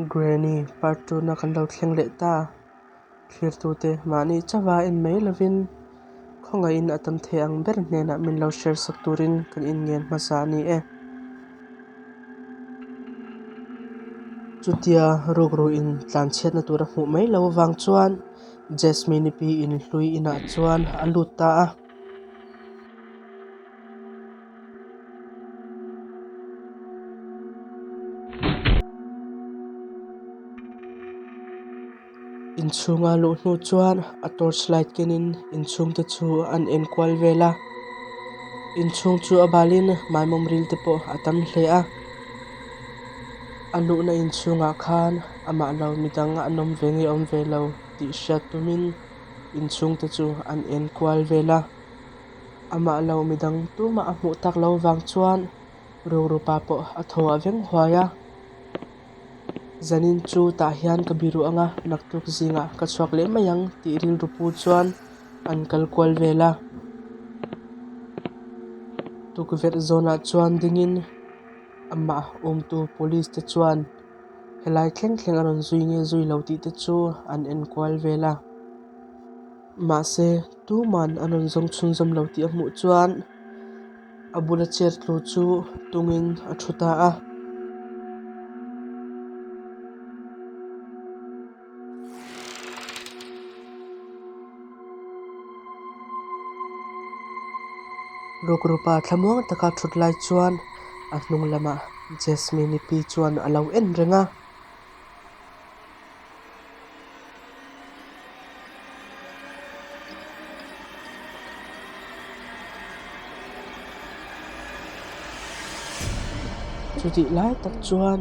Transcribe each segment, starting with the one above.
Granny part two na kan lo thleng leh ta. Thlirtute mahni chauha en mai lovin khawngaihin a tam thei ang ber hnenah min lo share sak turin kan inngen hmasa a ni e. Chutia rukruin tlanchhiatna tur a hmuh mai lo avang chuan Jasmine-i pi inhlui inah chuan a lut ta a. Inchhunga luh hnu chuan a torch light kenin inchhung te chu an en kual vel a inchhung chu a balin maimawm ril te pawh a tam hle a a luhna inchhungah khan amah lo midang an awm ve nge awm ve lo tih hriat tumin inchhung te chu an en kual vel a amah lo midang tumah a hmuh tak loh vang chuan rukru pa pawh a thaw a veng huai a. Zanin chu tah hian ka biru ang a, naktuk zingah ka chhuak leh mai ang tih rilru pu chuan an kal kual vel a. Tukverh zawnah chuan dingin amah awmtu police te chuan helai thleng thleng a rawn zui nge zui lo tih te chu an en kual vel a. Mahse tuman an rawn zawng chhunzawm lo tih a hmuh chuan. A bula chair tlu chu tungin a thu ta a. Rukrupa thlamuang taka thut lai chuan a hnung lamah Jasmine-i pi chuan a lo en reng a. Chutih lai tak chuan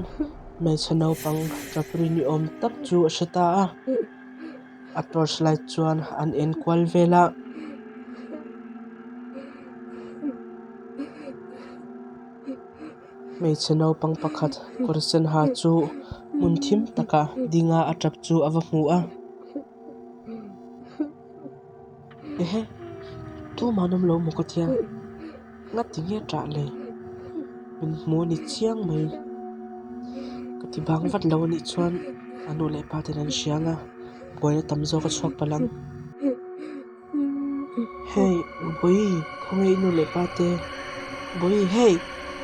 hmeichhe naupang chapri ni awm tak chu a hre ta a, a torch light chuan an en kual vel a. Hmeichhe naupang pakhat kawr sen ha chu hmun thim takah dinga a tap chu a va hmu a ehe tumah an awm lo maw ka tia ngati nge tah le min hmu a ni chiang mai ka ti bang vat lo anih chuan a nu leh pa ten an hria ang a buaina tam zawk a chhuak palh ang. Hei Bawihi khawnge i nu leh pa te Bawihi hei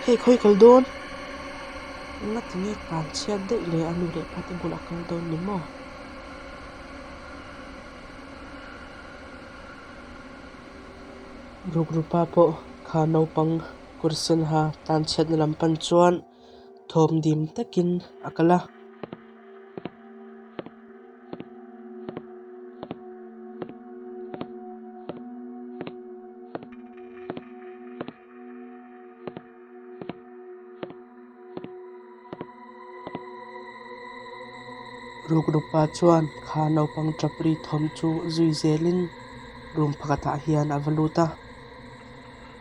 hei khawi kal dawn nga tinge tlan chhiat daih leh a nu leh pa te bulah kal dawn ni maw? Rukrupa pawh kha naupang kawr sen ha tlan chhiatna lam pan chuan thawm dim takin a kal a. Rukrupa chuan kha naupang chapri thawm chu zui zelin room pakhatah hian a va lut a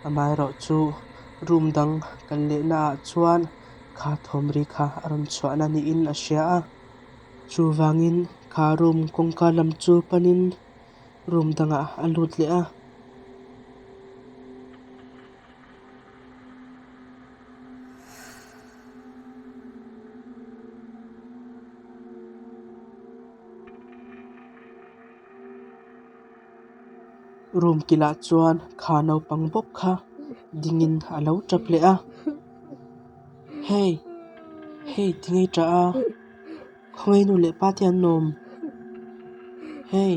amaherawhchu room dang kal lehna ah chuan kha thawm ri kha a rawn chhuahna niin a hria a chuvangin kha room kawngka lam chu panin room dangah a lut leh a. Room kilah chuan kha naupang bawk kha dingin a lo tap leh a hei hei tinge i tah a khawnge nu leh pa te an awm hei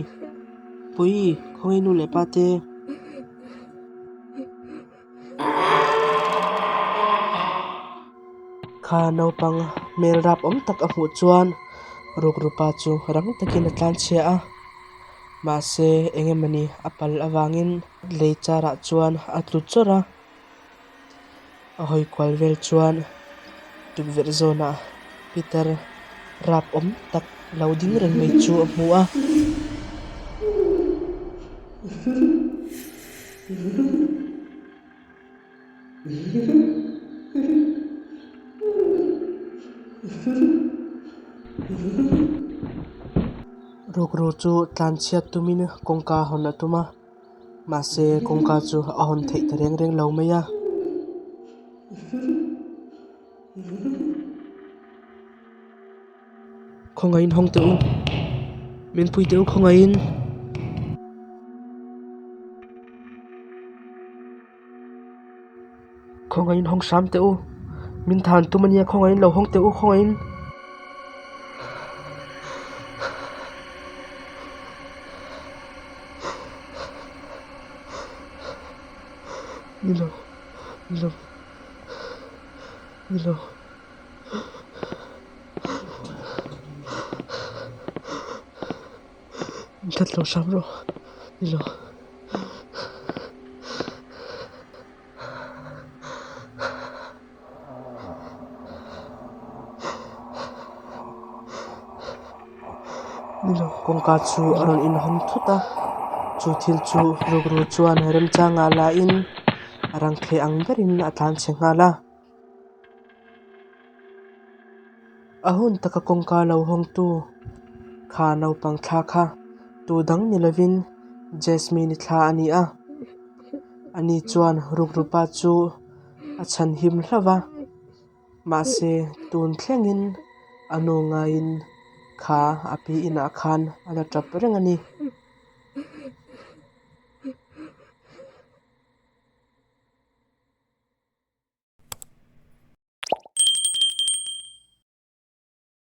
puii khawnge nu leh pa te. Kha naupang hmel rap awm tak a hmuh chuan rukrupa chu rang takin a tlanchhia a mahse eng emawni a pal avangin lei charah chuan a tlu chawrh a a hawi kual vel chuan tukverh zawnah pitar rap awm tak lo ding reng mai chu a hmu a. Rukru chu tlanchhiat tumin kawngka hawn a tum a, mahse kawngka chu a hawn theih ta reng reng lo mai a. Khawngaihin hawng teh u, min pui teh u khawngaihin. Khawngaihin hawng hram teh u, min than tum ania khawngaihin lo hawng teh u khawngaihin. Nilo, nilo, nilo. Min that lo hram rawh, nilo. Kawngka chu a rawn inhawng thut a, chu thil chu rukru chuan remchangah la in a rang thei ang berin a tlanchhe nghal a. A hun taka kawngka lo hawngtu kha naupang thla kha tu dang ni lovin Jasmine-i thla a ni a. Ani chuan rukrupa chu a chhan him hlauh va, mahse tun thlengin a nu ngaiin kha a pi inah khan a la tap reng a ni.